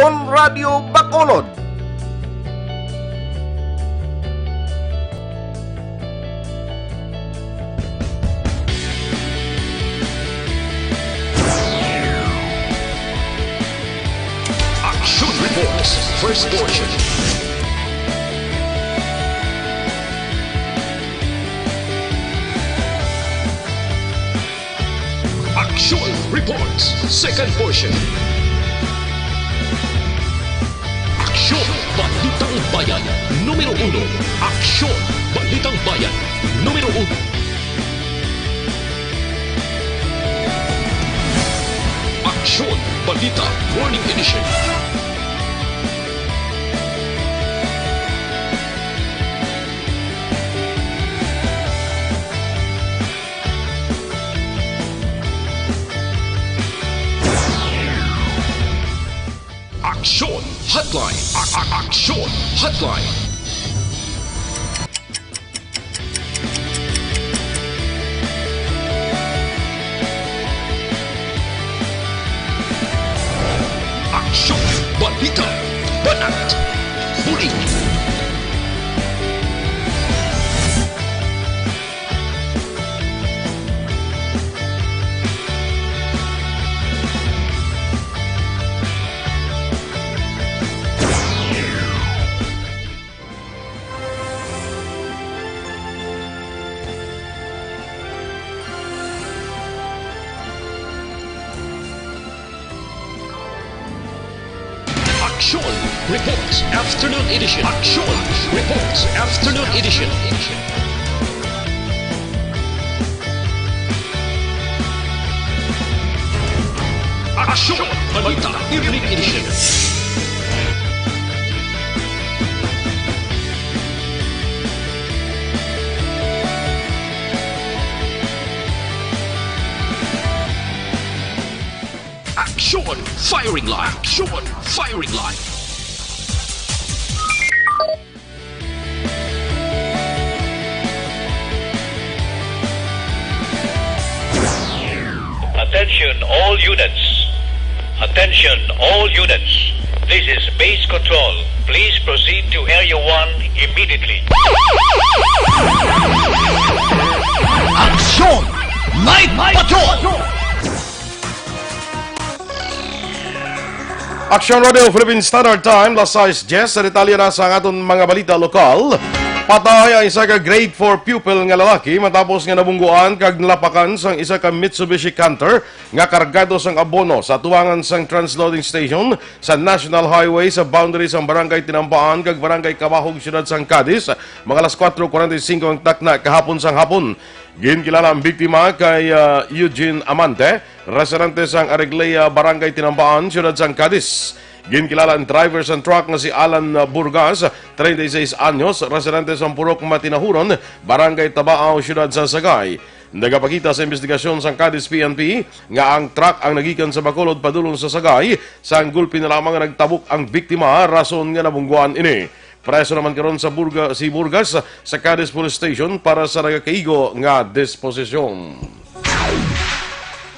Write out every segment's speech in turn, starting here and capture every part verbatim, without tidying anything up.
Aksyon Radio Bacolod. Action Reports, first portion. Action Reports, second portion. Aksyon, Balitang Bayan, numero uno. Aksyon, Balitang Bayan, numero uno. Aksyon, Balita, Morning Edition. Aksyon Hotline. A- a- Aksyon Hotline. Aksyon, balita, banat, bulig. Aksyon Reports Afternoon Edition. Aksyon Reports Afternoon Edition. Aksyon Balita Evening Edition. Aksyon Firing Line. Aksyon Firing Line. Attention all units. Attention all units. This is Base Control. Please proceed to Area one immediately. Aksyon! Night Patrol! Aksyon Radio Philippine Standard Time, las sais diyes. Sa detalye na sa aton mga balita lokal, patay ang isa ka grade four pupil nga lalaki matapos nga nabungguan kag nalapakan sang isa ka Mitsubishi Canter nga kargado sang abono sa tuwangan sang transloading station sa National Highway sa boundary sang Barangay Tinampaan kag Barangay Cabahog, siyudad sang Cadiz, mga alas kuwatro kuwarenta y singko ang takna kahapon sang hapon. Ginkilala ang biktima kay, ah, Eugene Amante, residente sang Areglea, Barangay Tinampaan, siyudad sang Cadiz. Ginkilala ang driver sang truck nga si Alan, ah, Burgas, treinta y seis anyos, residente sang Purok Matinahuron, Barangay Tabao, siyudad sa Sagay. Nagapakita sa imbestigasyon sang Cadiz P N P nga ang truck ang nagikan sa Bacolod padulong sa Sagay, sang gulpi na lamang nga nagtabok ang biktima, rason nga nabungguan ini. Preso naman karon sa Burga-, si Burgas sa Cadiz Police Station para sa nagakaigo nga disposisyon.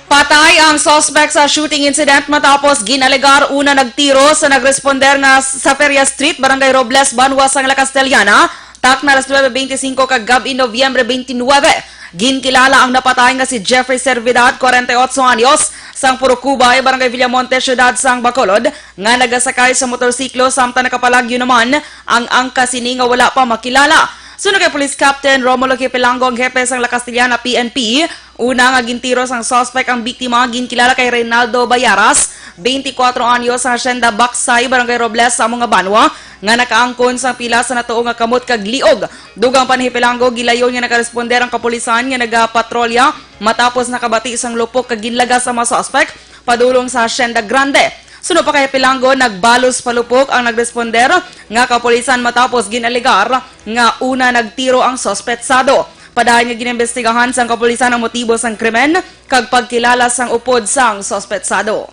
Patay ang suspect sa shooting incident matapos ginalegar una nagtiro sa nagresponder nga sa Feria Street, Barangay Robles, Banwa sang La Castellana, takna alas nuebe beintisinko kag gab-i, Nobyembre twenty-nine. Ginkilala ang napatay nga si Jeffrey Servidad, kwarenta y otso anyos, sang Purok Cubay, Barangay Villamonte, Siyudad sang Bacolod, nga nagasakay sa motorsiklo samtang nakapalagyo naman ang angkas sini nga wala pa makilala. Suno kay Police Captain Romulo Kipilango, ang hepe sang La Castellana P N P, una nga gintiro sang suspect ang biktima, ginkilala kay Reynaldo Bayaras, twenty-four anyos, sa Hacienda Baksay, Barangay Robles, sa amo nga banwa, nga nakaangkon sang pila sa natuo nga kamot kag liog. Dugang pa ni Hipilango, gilayon nga nakaresponder ang kapulisan nga nagapatrolya matapos nakabati sang lupok kag ginlagas ang mga suspect padulong sa Hacienda Grande. Suno pa kay Hipilango, nagbalos pa lupok ang nagresponder nga kapulisan matapos ginalegar nga una nagtiro ang suspetsado. Padayon nga ginimbestigahan sang kapulisan ang motibo sang krimen kag pagkilala sang upod sang suspetsado.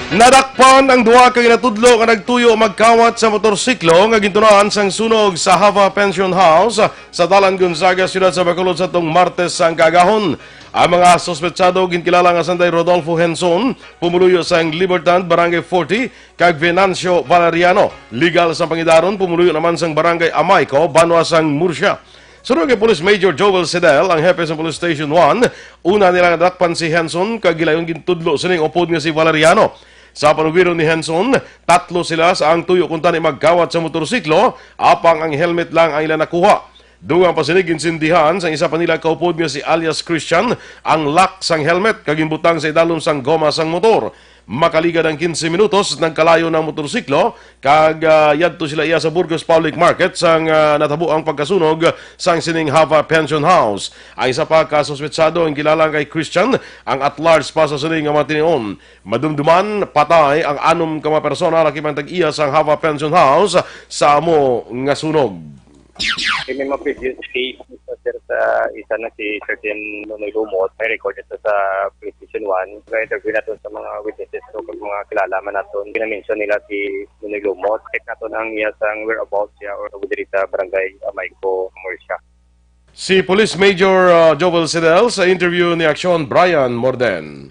Nadakpan ang duha ka ginatudlo nga nagtuyo magkawat sa motorsiklo nga gintunahan sang sunog sa Java Pension House sa Dalan Gonzaga, siyudad sa Bacolod, sa tong Martes sang kaagahon. Ang mga suspetsado ginkilala nga sanday Rodolfo Henson, pumuluyo sang Libertad, Barangay forty, kag Venancio Valeriano, legal sang Pangidaron, pumuluyo naman sang Barangay Amayco, banwa sang Murcia. Suno kay Police Major Joel Sedel, ang hepe sa Police Station one, una nila nga nadakpan si Henson kag gilayon gintudlo sining upod nga si Valeriano. Sa panuwiron ni Henson, tatlo sila sa ang tuyo kuntani magkawat sa motorsiklo, apang ang helmet lang ang ila nakuha. Dugang pa sini, ginsindihan sang isa pa nila kaupod nga si alias Christian ang lock sang helmet kag ginbutang sa idalom sang goma sang motor. Makaligad ang quince minutos, nagkalayo na ang motorsiklo kag, ah, yadto sila iya sa Burgos Public Market sang, ah, natabo ang pagkasunog sang sining Hava Pension House. Ang isa pa ka suspetsado ang kilala kay Christian, ang at large pa sa sining nga mga tinion. Madumduman patay ang anom ka mga persona lakipan tag-iya sang Hava Pension House sa amo nga sunog. Kami mga previous case, sir, sa isa na si Sergeant Nonoy Lumot. May record ito sa Police Station one. Nag-interview nato sa mga witnesses o kag mga kilala man naton. Pinamention nila si Nonoy Lumot. Check nato ang iya sang whereabouts siya or diri sa Barangay Amayco, Murcia. Si Police Major, uh, Joel Sidel sa interview ni Aksyon Brian Morden.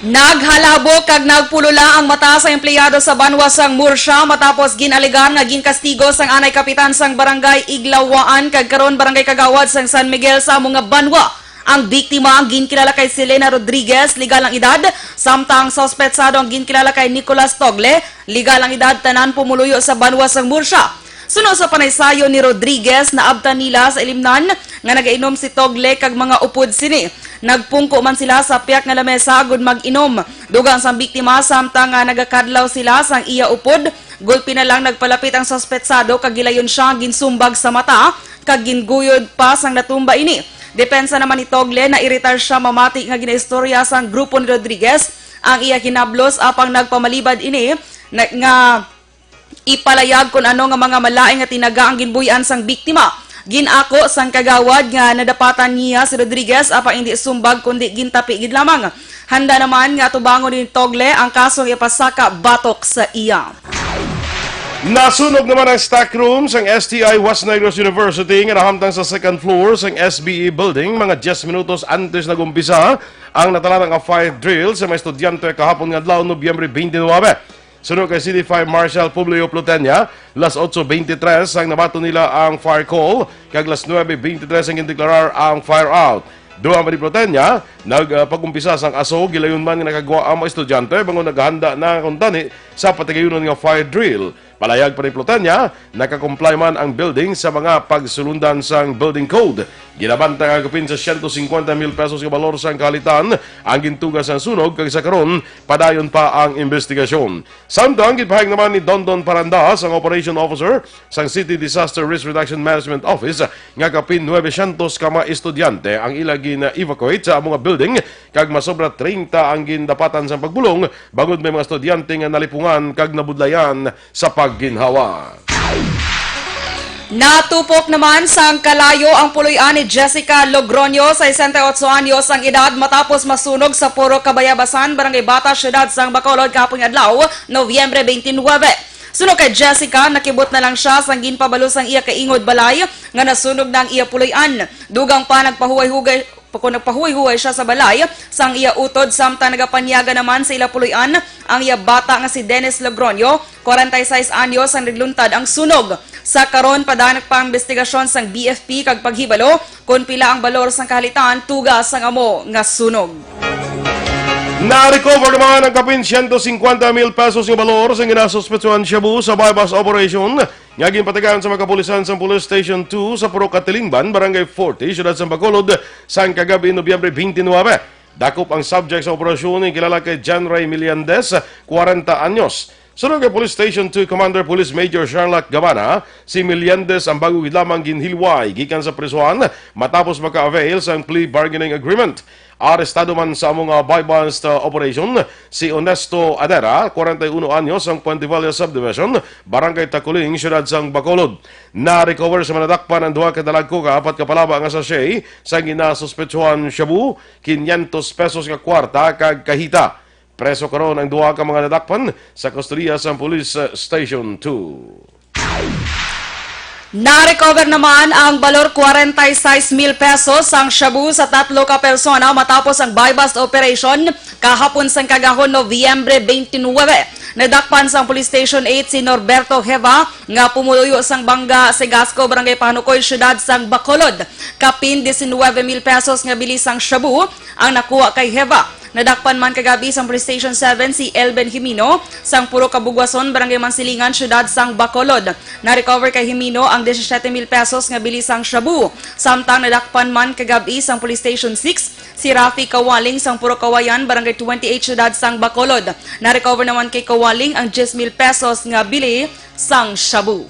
Naghalabo kag nagpulula ang mata sa empleyado sa banwa sang Murcia matapos gin-alegar nga ginkastigo sang anay kapitan sang barangay Iglawaan kag karon barangay kagawad sang San Miguel sa amo nga banwa ang biktima. Ang ginkilala kay Selena Rodriguez, legal ang edad, samtang ang suspetsado ang ginkilala kay Nicolas Togle, legal ang edad, tanan pumuluyo sa banwa sang Murcia. Suno sa panaysayon ni Rodriguez, naabtan nila sa ilimnan nga nagainom si Togle kag mga upod sini. Nagpungko man sila sa piyak nga lamesa agud mag-inom. Dugang sang biktima, samtang nga nagakadlaw sila sang iya upod, gulpi na lang nagpalapit ang suspetsado kag gilayon siya, ginsumbag sa mata kag ginguyod pa sang natumba ini. Depensa naman ni Togle, nairitar siya mamati nga ginaistorya sang grupo ni Rodriguez ang iya hinablos, apang nagpamalibad ini na, nga ipalayag kon ano nga mga malain nga tinaga ang ginbuy-an sang biktima. Gin-ako sang kagawad nga nadapatan niya si Rodriguez, apang indi sumbag kundi gintapi gid lamang. Handa naman nga atubangon ni Togle ang kaso nga ipasaka batok sa iya. Nasunog naman ang stock room sang S T I West Negros University nga nahamtang sa second floor sang S B E building mga diyes minutos antes nag-umpisa ang natalana nga fire drill sa mga estudyante kahapon nga adlaw, Nobyembre twenty-nine. Suno kay City Fire Marshal Publio Plutenia, las otso veintitrés ang nabaton nila ang fire call, kag las nuebe veintitrés ang gindeklarar ang fire out. Dugang pa ni Plutenia, nagpag-umpisa sang aso, gilayon man nga nakagwa ang mga estudyante bangod naghanda na kuntani sa patigayunon nga fire drill. Palayag pa ni Plutenia, nakakomply man ang building sa mga pagsulundan sang building code. Ginabanta nga kapin sa siyento singkwenta mil pesos nga balor sang kahalitan ang gintuga sang sunog, kag sa karon padayon pa ang investigasyon. Samtang ginpahayag naman ni Dondon Parandas, ang operation officer sang City Disaster Risk Reduction Management Office, nga kapin nuebe syentos ka mga estudyante ang ila gin-evacuate sa amo nga building, kag masobra treinta ang gindapatan sang pagbulong, bangod may mga estudyante nga nalipungan kag nabudlayan sa pagginhawa. Natupok naman sang kalayo ang puloy-an ni Jessica Logroño, sesenta y ocho anyos ang edad, matapos masunog sa Purok Kabayabasan, Barangay Bata, Siyudad sang Bacolod, kahapon nga adlaw, Nobyembre twenty-nine. Suno kay Jessica, nakibot na lang siya sang ginpabalo sang iya kaingod balay nga nasunog na ang iya puloy-an. Dugang pa, nagpahuway-hugay, kung nagpahuway-huway siya sa balay sang iya utod, samtang nagapanyaga naman sa ila puloy-an ang iya bata nga si Dennis Logroño, kwarenta y seis anyos, ang nagluntad ang sunog. Sa karon, padayon pa ang investigasyon sang B F P kag paghibalo kon pila ang balor sang kahalitan tuga sang amo nga sunog. Na-recover naman ang kapin siyento singkwenta mil pesos nga balor sang ginasuspetsuhan shabu sa buy-bust operation nga ginpatigayon sa mga kapulisan sa Police Station two sa Purok Katilingban, Barangay forty, Siyudad sa Bacolod, sang kagab-i, Nobyembre twenty-nine. Dakop ang subject sa operasyon nga kilala kay John Ray Meliandez, kwarenta anyos. Suno kay Police Station two Commander Police Major Sherlock Gabana, si Meliandez ang bago gid lamang ginhilway gikan sa prisuhan matapos maka-avail sang plea bargaining agreement. Arestado man sa amo nga buy-bust, uh, operation si Onesto Adera, kwarenta y uno anyos, ang Puente Viejo Subdivision, Barangay Taculing, Siyudad sang Bacolod. Na-recover sa mga nadakpan ang duha ka dalagko ka apat ka palaba nga sachet sang ginasuspetsuhan shabu, kinyentos pesos nga kwarta, kag kahita. Preso karon ang duha ka mga nadakpan sa kustodiya sang Police, uh, Station two. Na-recover naman ang balor kwarenta y seis mil pesos sang shabu sa tatlo ka persona matapos ang buy-bust operation kahapon sang kagahon, Nobyembre twenty-nine. Nadakpan sang Police Station eight si Norberto Heva nga pumuluyo sang Banga Segasco, Barangay Panukoy, Siyudad sang Bacolod, kapin diecinueve mil pesos nga bili sang shabu ang nakuha kay Heva. Nadakpan man kagab-i sang Police Station seven si Elben Jimino sang Purok Kabugwason, Barangay Mansilingan, Siyudad sang Bacolod. Na-recover kay Jimino ang diyesisiyete mil pesos nga bili sang shabu. Samtang nadakpan man kagab-i sang Police Station six si Rafi Kawaling sang Purok Kawayan, Barangay twenty-eight, Siyudad sang Bacolod. Na-recover naman kay Kawaling ang diyes mil pesos nga bili sang shabu.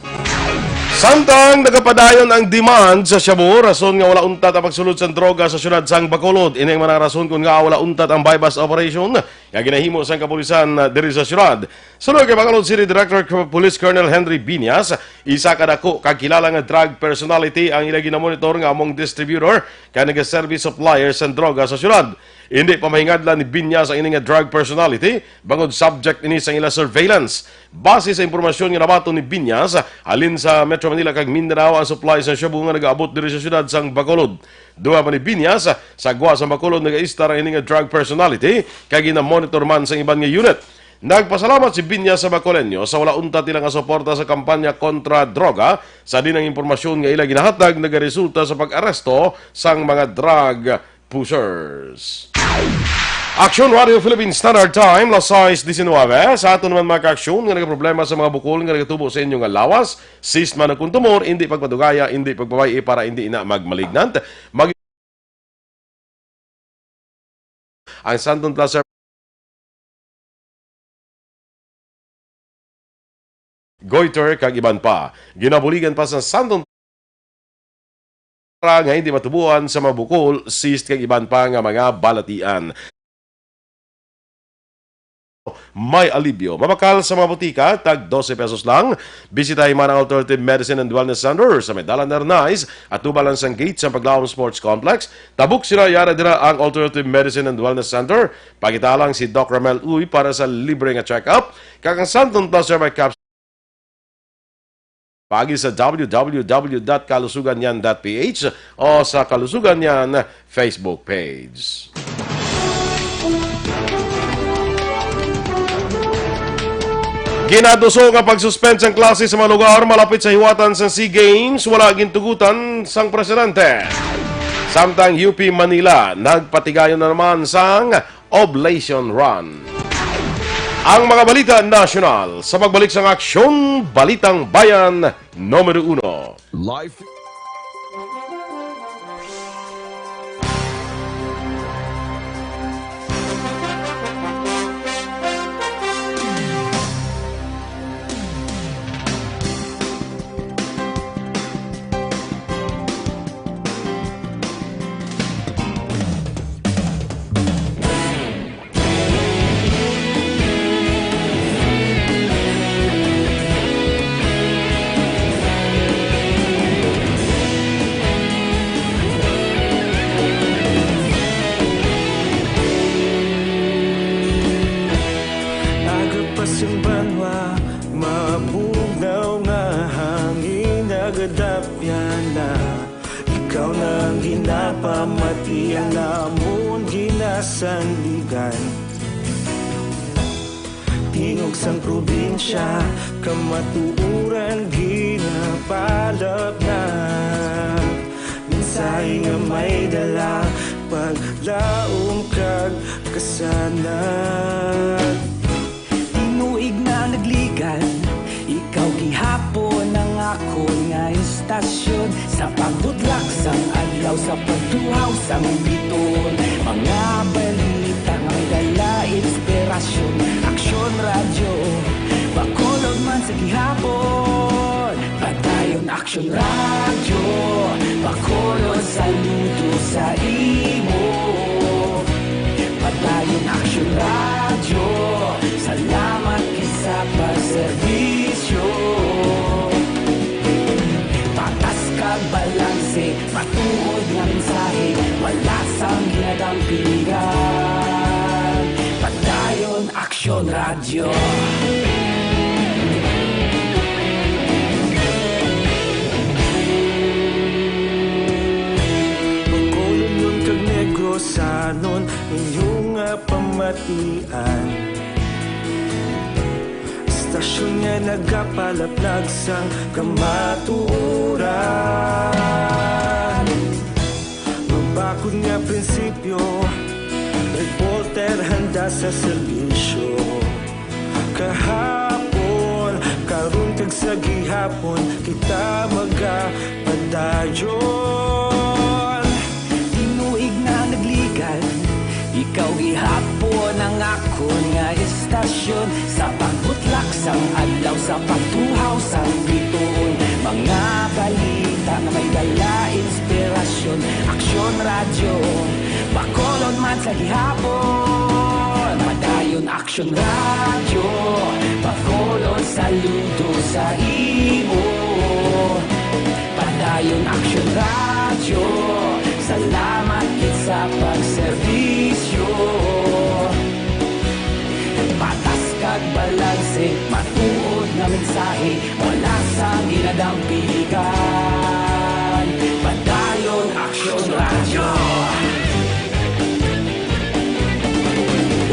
Samtang nagapadayon ang demand sa shabu, rason nga wala untat ang pagsulod sang droga sa siyudad sang Bacolod. Ini ang mga rason kon ngaa wala untat ang buy-bust operation nga ginahimo sang kapulisan diri sa siyudad. Suno kay Bacolod City Director K-, Police Colonel Henry Biñas, isa ka dako kag kilala nga drug personality ang ila ginamonitor nga among distributor kag nagaserbi supplier sang droga sa siyudad. Indi pa mahingadlan ni Biñas ang ini nga drug personality, bangod subject ini sang ila surveillance. Base sa impormasyon nga nabaton ni Biñas, halin sa Metro Manila kag Mindanao ang supply sa shabu nga nagaabot diri sa siyudad sang Bacolod. Dugang pa ni Biñas, sa gwa sa Bacolod nagaistar ang ini nga drug personality kag ginamonitor man sa iban nga unit. Nagpasalamat si Biñas sa Bacoleño sa wala untat nila nga suporta sa kampanya kontra droga, sa diin ang impormasyon nga ila ginahatag nagaresulta sa pag-aresto sang mga drug pushers. Aksyon Radio Philippine Standard Time, las sais diecinuebe. Sa aton naman mga kaaksyon nga nagaproblema sa mga bukol nga nagatubo sa inyo nga lawas, cyst man o kon tumor, indi pagpadugaya, indi pagpabay-i para indi ina magmalignant. Mag- ang Santon Plaza goiter, kag iban pa. Ginabuligan pa sa Santon para nga hindi matubuan sa mga bukol, cyst, kag iban pa nga mga balatian. May alibyo. Mabakal sa mga butika, tag dose pesos lang. Bisitahi man ang Alternative Medicine and Wellness Center sa may Dalan Arnaiz, atubang lang sang gate sa Paglaom Sports Complex. Tabok sila yara dira ang Alternative Medicine and Wellness Center. Pakita lang si Doc Ramel Uy para sa libre nga check-up. Kag ang Santon Plus Herbal Capsule. Paagi sa w w w dot kalusugan yan dot p h o sa Kalusugan Yan Facebook page. Ginatuso nga pag-suspend sang klase sa mga lugar malapit sa hiwatan sang SEA Games wala gintugutan sang presidente. Samtang U P Manila nagpatigayon na naman sang Oblation Run. Ang mga balita nasyonal sa pagbalik sang Aksyon Balitang Bayan numero uno. Life. Agapas ang banwa, mabugnaw nga hangin, nagadapyan na. Ikaw na ang ginapamati, ang amon ginasandigan. Tingog sang probinsya, kamatuoran ginapalapnap. Mensahe nga may dala, paglaom kag kasanag. Tinuig na nagligan, ikaw gihapon ang akon nga istasyon. Sa pagbutlak sang adlaw, sa pagtuhaw sang biton, mga balita nga may dala inspirasyon. Aksyon Radyo, Bacolod man sa gihapon. Padayon Aksyon Radyo, Bacolod, saludo sa imo. Padayon Aksyon Radyo, salamat gid sa pagserbisyo. Patas kag balanse, matuod nga mensahe, wala sang ginadampingan. Padayon Aksyon Radyo. Nun inyo nga pamatian, istasyon nga nagapalaplag sang kamatuoran. Mabakod nga prinsipyo, reporter handa sa serbisyo. Kahapon, karon kag sa gihapon, kita magapadayon. Tinuig na nagligan, ikaw gihapon ang akon nga istasyon. Sa pagbutlak sang adlaw, sa pagtuhaw sang bituon, mga balita nga may dala inspirasyon. Aksyon Radyo, Bacolod man sa gihapon. Padayon Aksyon Radyo, Bacolod, saludo sa imo. Padayon Aksyon Radyo, salamat gid sa pagserbisyo. Patas kag balanse, matuod nga mensahe, wala sang ginadampigan. Padayon Aksyon Radyo.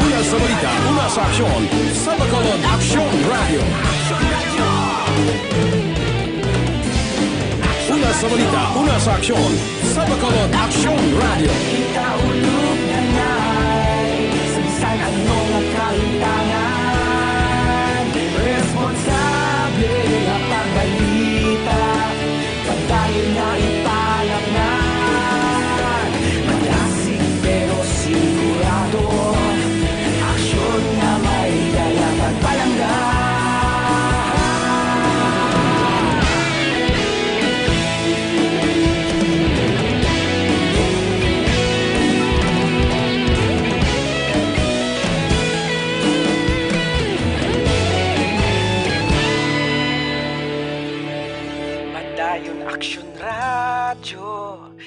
Una sa balita, una sa aksyon, sa Bacolod Aksyon Radyo. Una sa balita, una sa aksyon, sa Bacolod Aksyon Radyo. Ikaulog na nay, sa bisan ano nga kahitangan, responsable nga pagbalita. Padayon nga ipalapnan, madasig pero sigurado. Aksyon nga may dala kag palangga. Padayon Aksyon Radyo,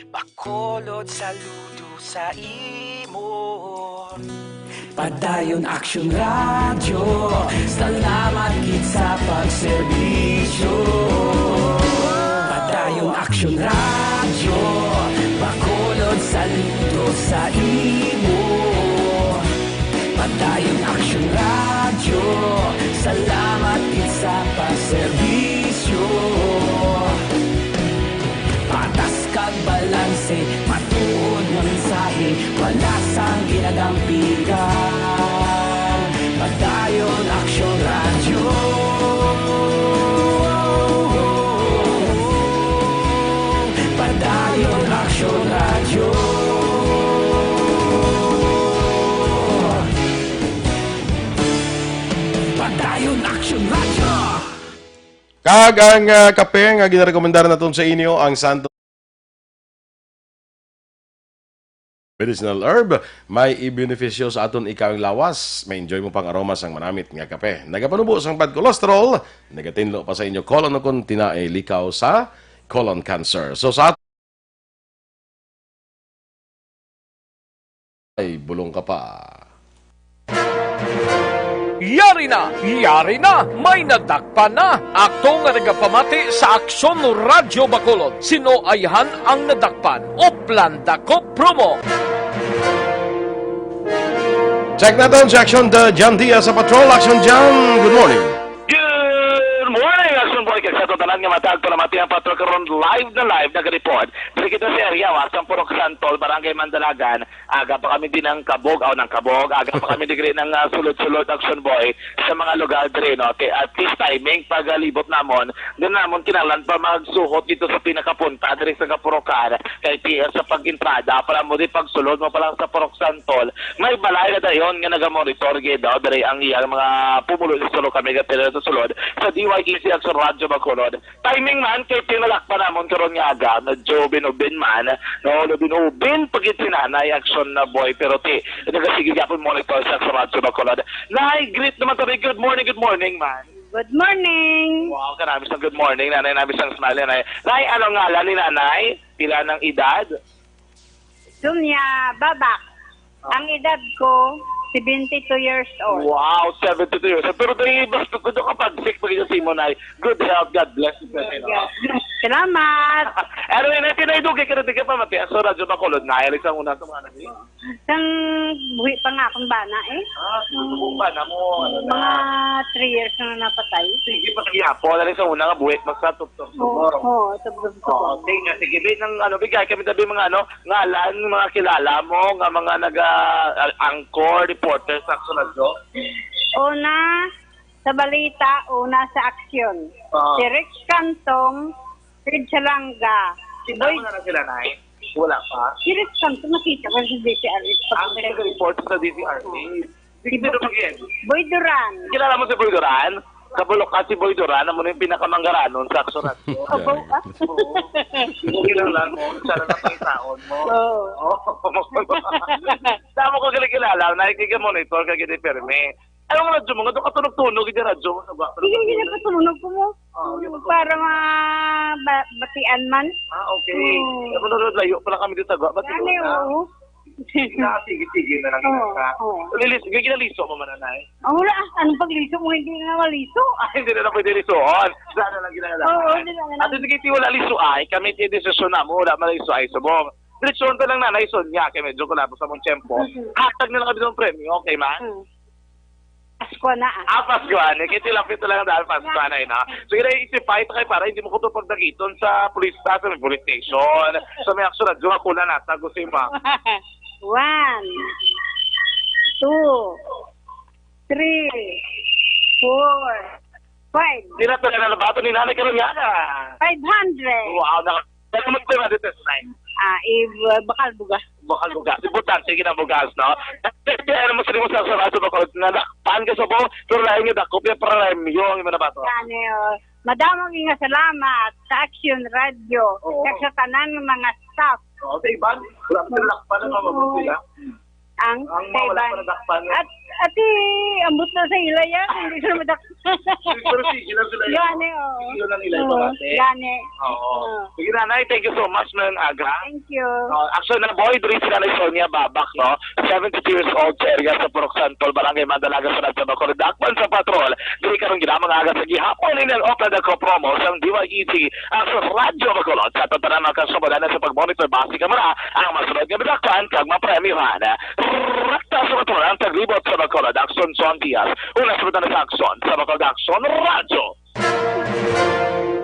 Bacolod, saludo sa imo. Padayon Aksyon Radyo, salamat gid sa pagserbisyo. Padayon Aksyon Radyo, Bacolod, saludo sa imo. Padayon Aksyon Radyo, salamat gid sa pagserbisyo. Patas kag balanse, matuod nga mensahe, wala sang ginadampigan. Padayon Aksyon Radyo. Padayon Aksyon Radyo. Padayon Aksyon Radyo. Kag ang, ah, kape nga ginarekomendar naton sa inyo, ang Santo Medicinal Herb, may ibenepisyo sa aton ikaang lawas. May enjoy mo pang aroma sang manamit nga kape. Nagapanubo sang bad cholesterol, nagatinlo pa sa inyo colon o kon tinai likaw sa colon cancer. So sa ay bulong ka pa. Yari na! Yari na! May nadakpan na! Ato nga nagapamati sa Aksyon Radyo Bacolod. Sino ayhan ang nadakpan? Uplan Dakop Promo. Check naton si Aksyon, the John Diaz sa Patrol. Aksyon John, good morning. Good morning, Aksyon Boy. Kag sa tanan nga matag para mati ang patrol karon, live na live nagareport. Diri kita sa area, wa, sang Purok Santol, Barangay Mandalagan. Aga pa kami din ng kabog, aw, ng kabog. Aga pa kami digri ng, ah, sulod-sulod, Action Boy, sa mga lugar diri, no? Ti-, at this timing, pagalibot namon, din namon kinahanglan pa magsuhot dito sa pinakapunta diri sa Kapurokan, kay T S sa pag-entrada, para mo di pagsulod mo pa lang sa Purok Santol, may balay na dayon nga nagamonitor gid, no? Diri ang iyang mga pumulo, sa sulod kami, katira sa sulod, sa D Y E C Action Radyo Bacolod. Timing man, kay pinalakpan namon karon nga aga, medyo ubin-ubin man, no? Ubin-ubin pa gid si Nanay, Action na Boy, pero ti, nagasige gyapon monitor sa Action Radyo Bacolod. Nay, greet naman tabi. Good morning, good morning man. Good morning. Wow, kanami sang good morning, Nanay, nami sang smile, Nay. Nay, ano ngalan ni Nanay? Pila ng edad? Sonia Babak. Ang edad ko, seventy-two years old. Wow, seventy-two years old. Pero dahil mas gusto ka pag-sick, pag-sick mo, Nay. Good health, God bless you, President. God bless. Salamat. Ano yun, ay pinaidugi ka na di ka pa mati. Ang sa Radyo Bacolod na, ay sa una sa mga nagli. Sang buhi pa nga akong bana eh. Ah, siguro kung ba na mo, ano na. Mga three years na napatay. Sige pa sa gihapon, dali sa una nga buhi, magsatuptop Oo, mo. Oo, tubtub ko. Oo, sige, sige, Bi, nang ano, bigay kami tabi mga ano, ngalan, mga kilala mo, nga mga naga, ah, anchor, reporter sa Aksyon Radyo. Una, sa balita, una sa aksyon. Ah. Si Rich Cantong, Fred Salanga, Si Boy, Tama na lang sila, Nay? Wala pa? Si Rich Cantong, nakita ko sa D T R H. Ang nag-report sa D T R H. Di Si sino Bo-, mag-, Boy Duran. Kilala mo si Boy Duran? Kabulok ka si Boy Duran, amo na yung pinakamanggaranon sa Aksyon Radyo. Abo, ah. Oo. Hindi ko kilala mo, sana napangitaon mo. Oo. Oo. Damo ko kinikilala, nakikita-monitor ka gid, Perme. Anong radyo mo? Nga doon ka tunog-tunog, hindi radyo mo, sa ba? Sige, sige, patulog ko mo. Oo, yun ang Para ma, ba, batian man. Ah, okay. Oo. Ako na layo pala kami dito sa ba? Bati Gani, na. Oo. Na, sige, sige na lang Oo, yun, ha? Oo. Lilis, may ginaliso mo man, Nay? Ah, wala, ah. Anong pagliso mo? Hindi nga maliso. Ah, hindi na lang pwede lisuon. Wala na lang ginagawa. Oo, hindi na lang. At sige, ti wala liso ay. Kami ti desisyon na mo, wala man liso ay subong. Diretsuhon ta lang, Nanay Sonia, kay medyo kulabo sa mong tiyempo. Mhm. Hatag na lang kami ng premyo, okay man? Mm. Pasko na, ah. Ah, Pasko, ani. Kay tilapit na lang dahil Pasko, Yeah. Nanay, no? Sige na, isipay ta kay para hindi mo ko to pagdagiton sa pulis, sa may police station. Sa may Aksyon Radyo, ako na natago si ma. One, two, three, four, five. Di na to na nabato ni Nanay karon nga na. Five hundred. Wow, na-, pero mo tayo dito, Nay. Ah, i-, bakal buga. Bakal bugas. Importante, ginabugas, no? Kaya mo sa mo sa sarado ba ko, nadakpan ka sa bo, pero lain nga dako, kaya para lain mo yung, yung nabato. Gani, oh. Madamo nga salamat sa Action Radio, Oo. kag sa tanan nga mga staff. Oo, sa iban, wala pa nadakpan ang mga Oo. sila. Ang Ang mga wala pa kaibahan. nadakpan, no? At, ati, ambot na sa ila yan, hindi sila madak-, Pero sige lang sila, Gani, oo. Sige lang nila, Oo, ibang ate. gani. Oo. Oo. Sige, Nanay, thank you so much, Nang Aga. Thank you. Oh, actually, na boy, diri si Nanay Sonia Babak, no? Seventy-two years old, sa area sa Purok Santol, Barangay Mandalaga, sa Radyo Bacolod, dakpan sa patrol. Diri karong ginamang aga sa gihapon, ini ang Open the Call promo sa D Y E T, ang sa Radyo Bacolod. Sa tanan mga kasubadanan sa pagmonitor, basi kamera, ang masunod nga madakpan kag mapremyuhan. Rakta sa matulang taglibot sa Bacolod, Action John Diaz. Una sa mata sa Action, sa Bacolod Action Radio.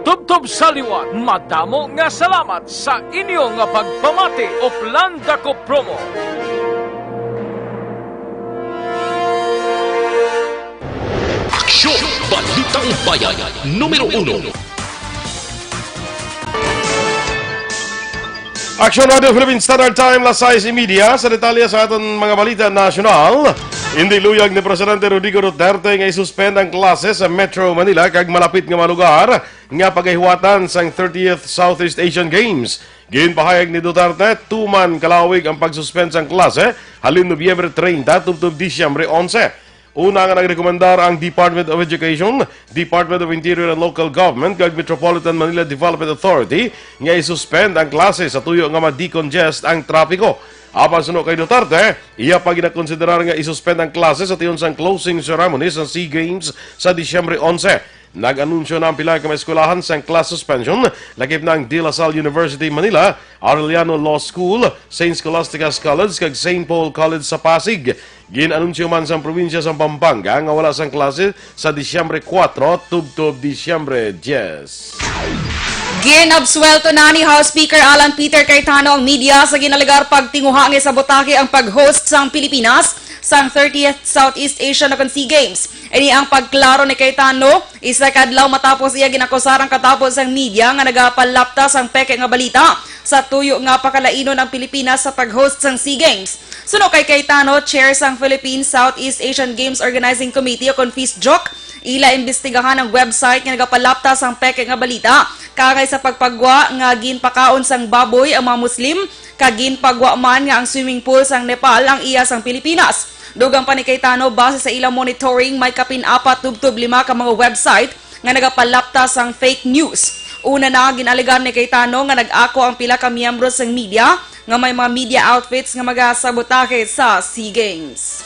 Tubtob sa liwat, madamo nga salamat sa inyo nga pagpamati, Oplanda ko Promo. Aksyon, Balitang Bayan, numero uno. Action Radio Philippine Standard Time, las sais y media. Sa detalye sa aton mga balita nasyonal, indi luyag ni Presidente Rodrigo Duterte nga isuspend ang klase sa Metro Manila kag malapit nga mga lugar nga pagahiwatan sang thirtieth Southeast Asian Games. Ginpahayag ni Duterte, tuman kalawig ang pagsuspend sang klase halin Nobyembre treinta tubtob Disyembre onse. Una nga nagrekomendar ang Department of Education, Department of Interior and Local Government, kag Metropolitan Manila Development Authority nga isuspend ang klase sa tuyo nga ma-decongest ang trapiko. Apan suno kay Duterte, iya pa ginakonsiderar nga isuspend ang klase sa tion sang closing ceremony sa SEA Games sa Disyembre onse. Nag-anunsyo na ang pila ka mga eskwelahan sang class suspension, lakip na ang De La Salle University Manila, Arellano Law School, Saint Scholastica's College, kag Saint Paul College sa Pasig. Gin-anunsyo man sang probinsya sa Pampanga nga wala sang klase sa Disyembre kuwatro tubtob Disyembre diyes. Ginabsuwelto na ni House Speaker Alan Peter Cayetano ang media sa ginalegar pagtinguha nga sabotahe ang pag-host sang Pilipinas sang thirtieth Southeast Asian Open Sea Games. Ini ang pagklaro ni Cayetano, isa ka adlaw matapos iya ginakusar ang katapos sang media nga nagapalapta sang peke nga balita sa tuyo nga pakalainon ang Pilipinas sa pag-host sang SEA Games. Suno kay Cayetano, chair sang Philippine Southeast Asian Games Organizing Committee o kon PHISJOC, ila imbestigahan ang website nga nagapalapta sang peke nga balita kaangay sa pagpagwa nga ginpakaon sang baboy ang mga Muslim, kag ginpagwa man nga ang swimming pool sang Nepal ang iya sang Pilipinas. Dugang pa ni Cayetano, base sa ila monitoring, may kapin apat tubtob lima ka mga website nga nagapalapta sang fake news. Una na, gin-alegar ni Cayetano nga nag-ako ang pila ka miyembro sang media nga may mga media outfits nga magasabotahe sa SEA Games.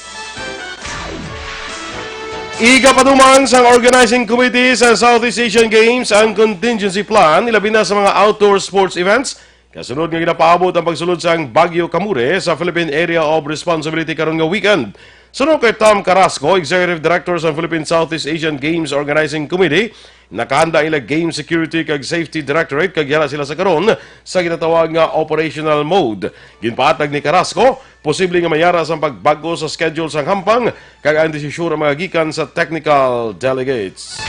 Igapatumang sang Organizing Committee sa Southeast Asian Games ang contingency plan, ilabi na sa mga outdoor sports events, kasunod nga ginapaabot ang pagsulod sang Bagyo Kamuri sa Philippine Area of Responsibility karon nga weekend. Suno kay Tom Carrasco, Executive Director sa Philippine Southeast Asian Games Organizing Committee, nakahanda ang ila Game Security kag Safety Directorate, kag yara sila sa karon sa ginatawag nga operational mode. Ginpaatag ni Carrasco, posible nga mayara sang pagbag-o sa schedule sang hampang, kag ang desisyon ang magagikan sa technical delegates.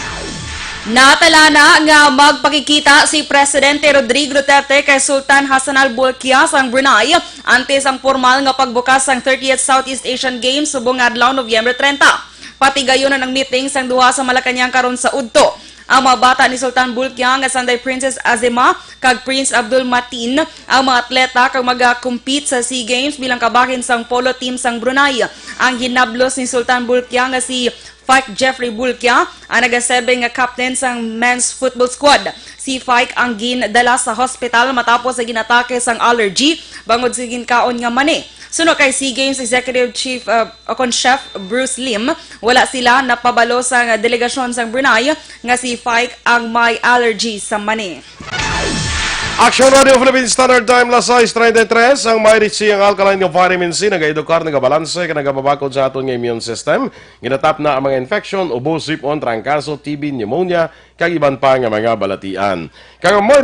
Natala na nga magpakikita si Presidente Rodrigo Duterte kay Sultan Hassanal Bolkiah sang Brunei antes ang formal nga pagbukas sang thirtieth Southeast Asian Games subong nga adlaw, Nobyembre treinta. Patigayon ang meeting sang duha sa Malacañang karon sa udto. Ang mga bata ni Sultan Bolkiah nga sanday Princess Azima kag Prince Abdul Mateen ang mga atleta kag maga-compete sa SEA Games bilang kabahin sang polo team sang Brunei. Ang hinablos ni Sultan Bolkiah nga si Faik Jeffrey Bolkiah ang nagaserbe nga captain sang men's football squad. Si Faik ang gindala sa hospital matapos sa ginatake sang allergy bangod sa ginkaon nga mani. Suno kay SEA Games Executive Chief, uh, o kon Chef Bruce Lim, wala sila napabalo sa delegasyon sang Brunei nga si Faik ang may allergy sa mani. Action Radio Philippine Standard Time, las sais treinta y tres. Ang may Richie, ang alkaline nga vitamin C, nagaedukar, nagabalanse, kag nagapabakod sa aton nga immune system. Ginatap na ang mga infection, ubo, sipon, trangkaso, T B, pneumonia, kag iban pa nga mga balatian. Kag ang may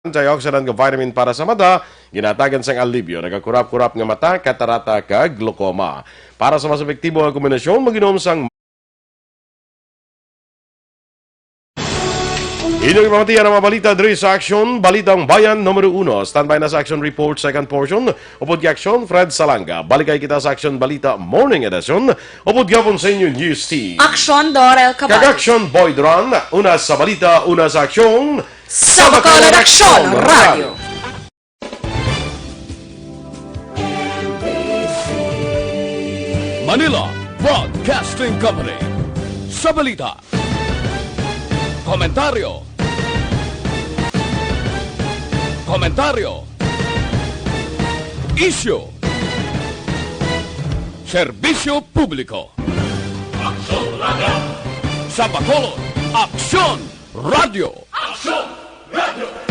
antioxidant nga vitamin para sa mata, ginatagan sang alibyo, nagakurap-kurap nga mata, katarata, kag glaucoma. Para sa mas epektibo nga kombinasyon, mag-inom sang Inyong ipamatian ang mga balita diri sa Aksyon, Balitang Bayan numero uno. Standby na sa Aksyon Report, second portion. Upod kay Aksyon, Fred Salanga. Balikay kita sa Aksyon Balita Morning Edition. Upod gihapon sa inyo, News Team. Aksyon, Dorel Kag Cabal. Aksyon, Boy Duran. Una sa balita, una sa aksyon. Sa Bacolod Aksyon Radio. Manila Broadcasting Company. Sa balita, komentaryo. Komentaryo. Isyu. Serbisyo publiko. Aksyon Radio. Sa Bacolod, Aksyon Radio. Aksyon Radio.